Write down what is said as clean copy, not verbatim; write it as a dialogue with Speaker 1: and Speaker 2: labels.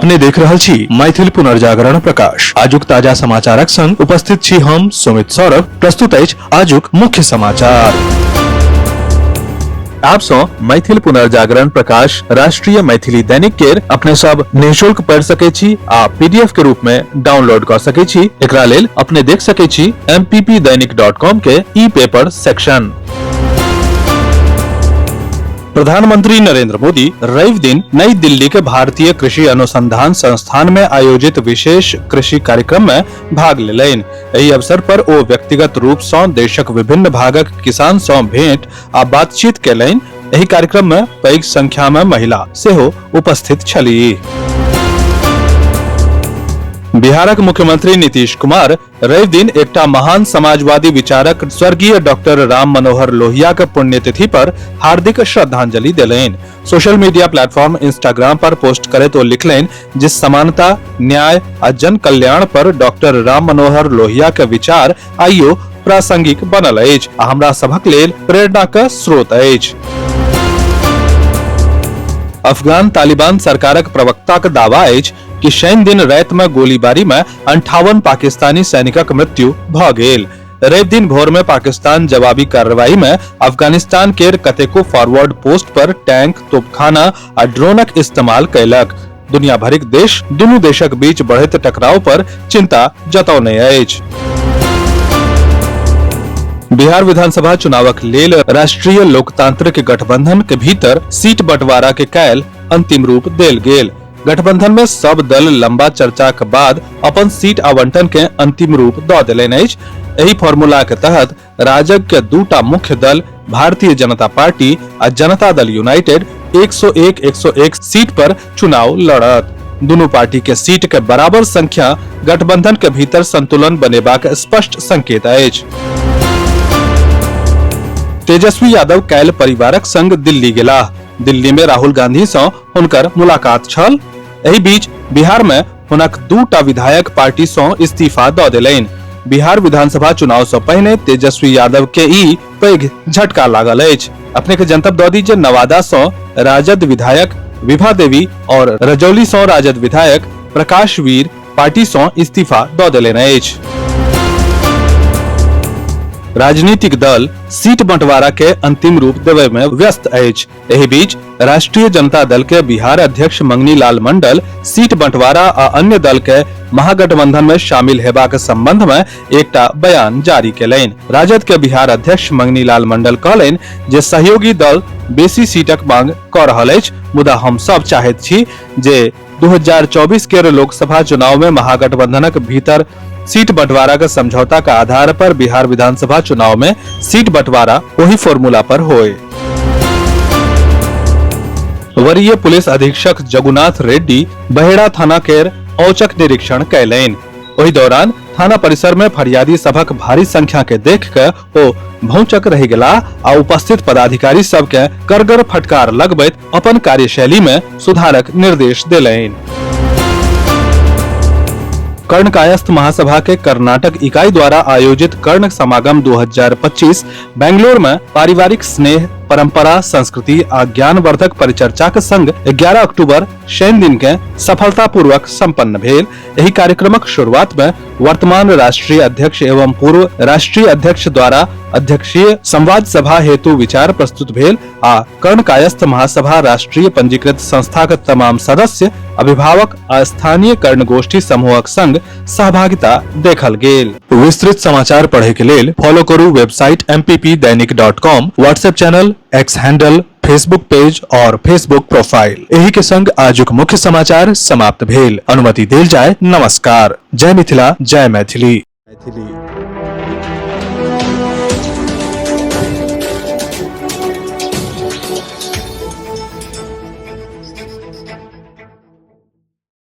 Speaker 1: अपने देख रहल छी मैथिल पुनर्जागरण प्रकाश। आजुक ताजा समाचारक संग उपस्थित छी हम सुमित सौरभ। प्रस्तुत अछि आजुक मुख्य समाचार। आप सौ मैथिल पुनर्जागरण प्रकाश राष्ट्रीय मैथिली दैनिक केर अपने सब निःशुल्क पढ़ सके छी आ पीडीएफ के रूप में डाउनलोड कर सके छी। एकरा लेल अपने देख सके छी mppdainik.com के ई पेपर सेक्शन। प्रधानमंत्री नरेंद्र मोदी रवि दिन नई दिल्ली के भारतीय कृषि अनुसंधान संस्थान में आयोजित विशेष कृषि कार्यक्रम में भाग लेलनि। एहि अवसर पर ओ व्यक्तिगत रूप सँ देशक विभिन्न भागक किसान सँ भेंट आ बातचीत केलनि। एहि कार्यक्रम में पैघ संख्या में महिला सेहो उपस्थित छलीह। बिहारक मुख्यमंत्री नीतीश कुमार रवि दिन एकटा महान समाजवादी विचारक स्वर्गीय डॉक्टर राम मनोहर लोहिया के पुण्यतिथि पर हार्दिक श्रद्धांजलि देलनि। सोशल मीडिया प्लेटफॉर्म इंस्टाग्राम पर पोस्ट करैत ओ लिखलनि जे समानता, न्याय आ जन कल्याण पर डॉक्टर राम मनोहर लोहिया के विचार आइयो प्रासंगिक बनल अछि आ हमरा सभक लेल प्रेरणा के स्रोत अछि। अफगान तालिबान सरकारक प्रवक्ताक दावा अछि कि शनि दिन राति में गोलीबारी में 58 पाकिस्तानी सैनिकक मृत्यु भ गेल। रवि दिन भोर में पाकिस्तान जवाबी कार्रवाई में अफगानिस्तान केर कतेको फॉरवर्ड पोस्ट पर टैंक, तोपखाना आ ड्रोनक इस्तेमाल कयलक। दुनिया भरिक देश दुनू देशक बीच बढ़ैत टकराव पर चिंता जतौने अछि। बिहार विधानसभा चुनावक लेल राष्ट्रीय लोकतांत्रिक गठबंधन के भीतर सीट बंटवारा के काल्हि अंतिम रूप देल गेल। गठबंधन में सब दल लंबा चर्चा के बाद अपन सीट आवंटन के अंतिम रूप द देलनि अछि। एहि फॉर्मूला के तहत राजग के दूटा मुख्य दल भारतीय जनता पार्टी आ जनता दल यूनाइटेड 101 101 सीट पर चुनाव लड़त। दुनू पार्टी के सीट के बराबर संख्या गठबंधन के भीतर संतुलन बनेबाक स्पष्ट संकेत अछि। तेजस्वी यादव काल्हि परिवारक संग दिल्ली गेलाह। दिल्ली में राहुल गांधी सँ हुनकर मुलाकात छल। एहि बीच बिहार में हुनक दूटा विधायक पार्टी सँ इस्तीफा द देलनि। बिहार विधानसभा चुनाव सँ पहिने तेजस्वी यादव के ई पैघ झटका लागल अछि। अपने के जनतब द दी जे नवादा सँ राजद विधायक विभा देवी और रजौली सँ राजद विधायक प्रकाश वीर पार्टी सँ इस्तीफा द देलनि अछि। राजनीतिक दल सीट बंटवारा के अंतिम रूप देवे में व्यस्त अछि। एहि बीच राष्ट्रीय जनता दल के बिहार अध्यक्ष मंगनी लाल मंडल सीट बंटवारा आ अन्य दल के महागठबंधन में शामिल हेबाक संबंध में एकटा बयान जारी केलनि। राजद के बिहार अध्यक्ष मंगनी लाल मंडल कहलनि जे सहयोगी दल बेसी सीटक मांग क रहल अछि, मुदा हम सब चाहैत छी जे 2024 के लोकसभा चुनाव में महागठबंधनक भीतर सीट बंटवारा के समझौता के आधार पर बिहार विधानसभा चुनाव में सीट बंटवारा वही फॉर्मूला पर होए। वरीय पुलिस अधीक्षक जगुनाथ रेड्डी बहेड़ा थाना केर औचक निरीक्षण कयलनि। ओहि दौरान थाना परिसर में फरियादी सभक भारी संख्या के देख के ओ भौचक रहि गेलाह आ उपस्थित पदाधिकारी सबके करगर फटकार लगबैत अपन कार्यशैली में सुधारक निर्देश देलनि। कर्ण कायस्थ महासभा के कर्नाटक इकाई द्वारा आयोजित कर्ण समागम 2025 बेंगलोर में पारिवारिक स्नेह, परंपरा, संस्कृति आ ज्ञानवर्धक परिचर्चा के संग 11 अक्टूबर शनि दिन के सफलतापूर्वक संपन्न भेल। एहि कार्यक्रमक शुरुआत में वर्तमान राष्ट्रीय अध्यक्ष एवं पूर्व राष्ट्रीय अध्यक्ष द्वारा अध्यक्षीय संवाद सभा हेतु विचार प्रस्तुत भेल आ कर्ण कायस्थ महासभा राष्ट्रीय पंजीकृत संस्थाक तमाम सदस्य, अभिभावक आ स्थानीय कर्ण गोष्ठी समूहक संग सहभागिता देखल गेल। विस्तृत समाचार पढ़े के लेल फॉलो करू website mppdainik.com, WhatsApp channel, X handle, Facebook page और फेसबुक प्रोफाइल। एही के संग आजुक मुख्य समाचार समाप्त भेल। अनुमति देल जाय। नमस्कार। जय मिथिला, जय मैथिली। मैथिली।